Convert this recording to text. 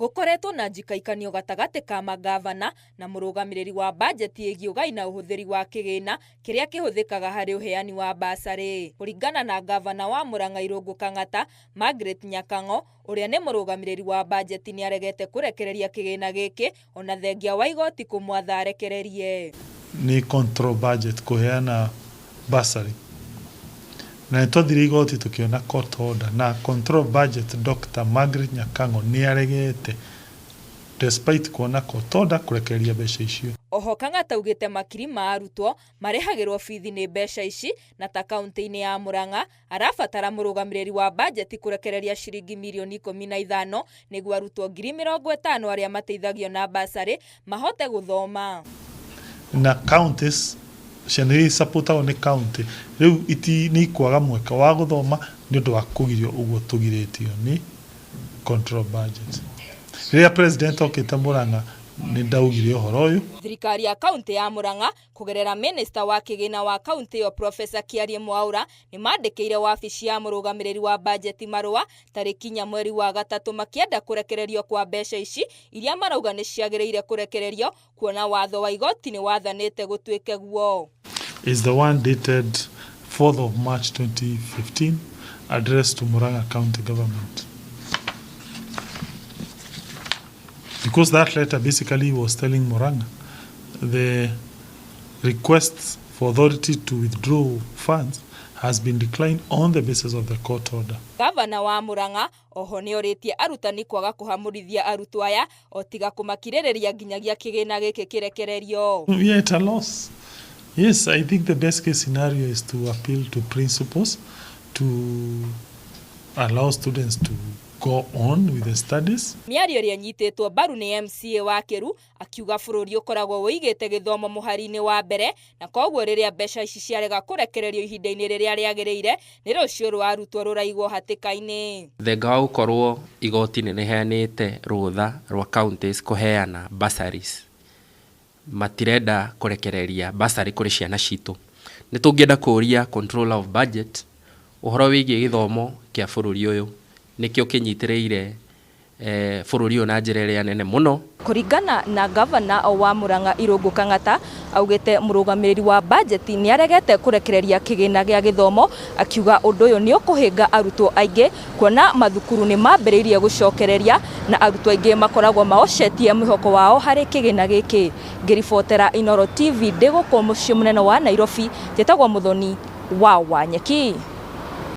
Gũkoretwo na njikaikanio gatagatĩ ka mangavana na mũrũgamĩrĩri wa bajeti ĩgiĩ ũgai na ũhũthĩri wa kĩgĩna kĩrĩa kĩhũthĩkaga harĩ ũheani wa basarĩ. Kũringana na ngavana wa Murang'a Irũngũ Kang'ata, Margaret Nyakang'o, ũrĩa nĩ mũrũgamĩrĩri wa bajeti nĩaregete kũrekereria kĩgĩna gĩkĩ ona thengia wa igoti kũmwatha arekererie. Nĩ control budget kũheana bursary na nĩ twathire igoti tũkĩona court order na control budget Dr. Margaret Nyakang'o nĩ aregete despite kuona court order kũrekereria mbeca icio. Oho Kang'ata augĩte makiri ma arutwo marĩhagĩrwo bithi nĩ mbeca ici na ta kaunti-inĩ ya Murang'a arabatara mũrũgamĩrĩri wa bajeti kũrekereria ciringi mirioni 15 nĩguo arutwo 50,000 arĩa mateithagio na basarĩ mahote gũthoma. Na counties ciana iria isupportagwo nĩ county rĩu iti nĩ ikwaga mweke wa gũthoma nĩ ũndũ wa kũgirio ũguo tũgirĩtio nĩ control budget. Rĩrĩa president okĩte Murang'a nĩ ndaugire ũhoro ũyũ. Thirikari ya kaunti ya Murang'a kũgerera minista wa kĩgĩna wa kaunti ĩyo Professor Kiarie Mwaura nĩ mandĩkĩire wabici ya mũrũgamĩrĩri wa bajeti marũa tarĩki 4 mweri wa gatatũ makĩenda kũrekererio kwa mbeca ici iria marauga nĩ ciagĩrĩire kũrekererio kuona watho wa igoti nĩ wathanĩte gũtuĩke guo. Is the one dated 4th of March 2015 addressed to Murang'a County Government. Because that letter basically was telling Murang'a the request for authority to withdraw funds has been declined on the basis of the court order. Gavana wa Murang'a oho nĩorĩtie arutani kwaga kũhamũrithia arutwo aya o tiga kũmakirĩrĩria nginyagia kĩgĩna gĩkĩ kĩrekererio. We are at a loss. Yes, I think the best case scenario is to appeal to principals to allow students to go on with the studies. Mĩario ĩrĩa ĩnyitĩtwo mbaru nĩ MCA wa Kĩru akiuga bũrũri ũkoragwo ũigĩte gĩthomo mũhari-inĩ wa mbere na koguo rĩrĩa mbeca ici ciarega kũrekererio ihinda-inĩ rĩrĩa rĩagĩrĩire nĩ rũciũ rwa arutwo rũraigwo hatĩka-inĩ. Thenga wa gũkorwo igoti nĩ rĩheanĩte rũtha rwa counties kũheana bursaries, matirenda kũrekereria bursary kũrĩ ciana citũ. Nĩ tũngĩenda kũũria controller of budget ũhoro wĩgiĩ gĩthomo kĩa bũrũri ũyũ nĩkĩo kĩnyitĩrĩire bũrũri ũyũ na njĩra ĩrĩa nene mũno. Kũringana na gavana wa Murang'a Irũngũ Kang'ata augĩte mũrũgamĩrĩri wa bajeti nĩaregete kũrekereria kĩgĩna gĩa gĩthomo akiuga ũndũ ũyũ nĩ ũkũhĩnga arutwo aingĩ kuona mathukuru nĩ mambĩrĩirie gũcokereria na arutwo aingĩ makoragwo maocetie mwĩhoko wao harĩ kĩgĩna gĩkĩ. Ngĩribotera Inooro TV ndĩ gũkũ mũciĩ mũnene wa Nairobi, njĩtagwo Mũthoni wa Wanyeki.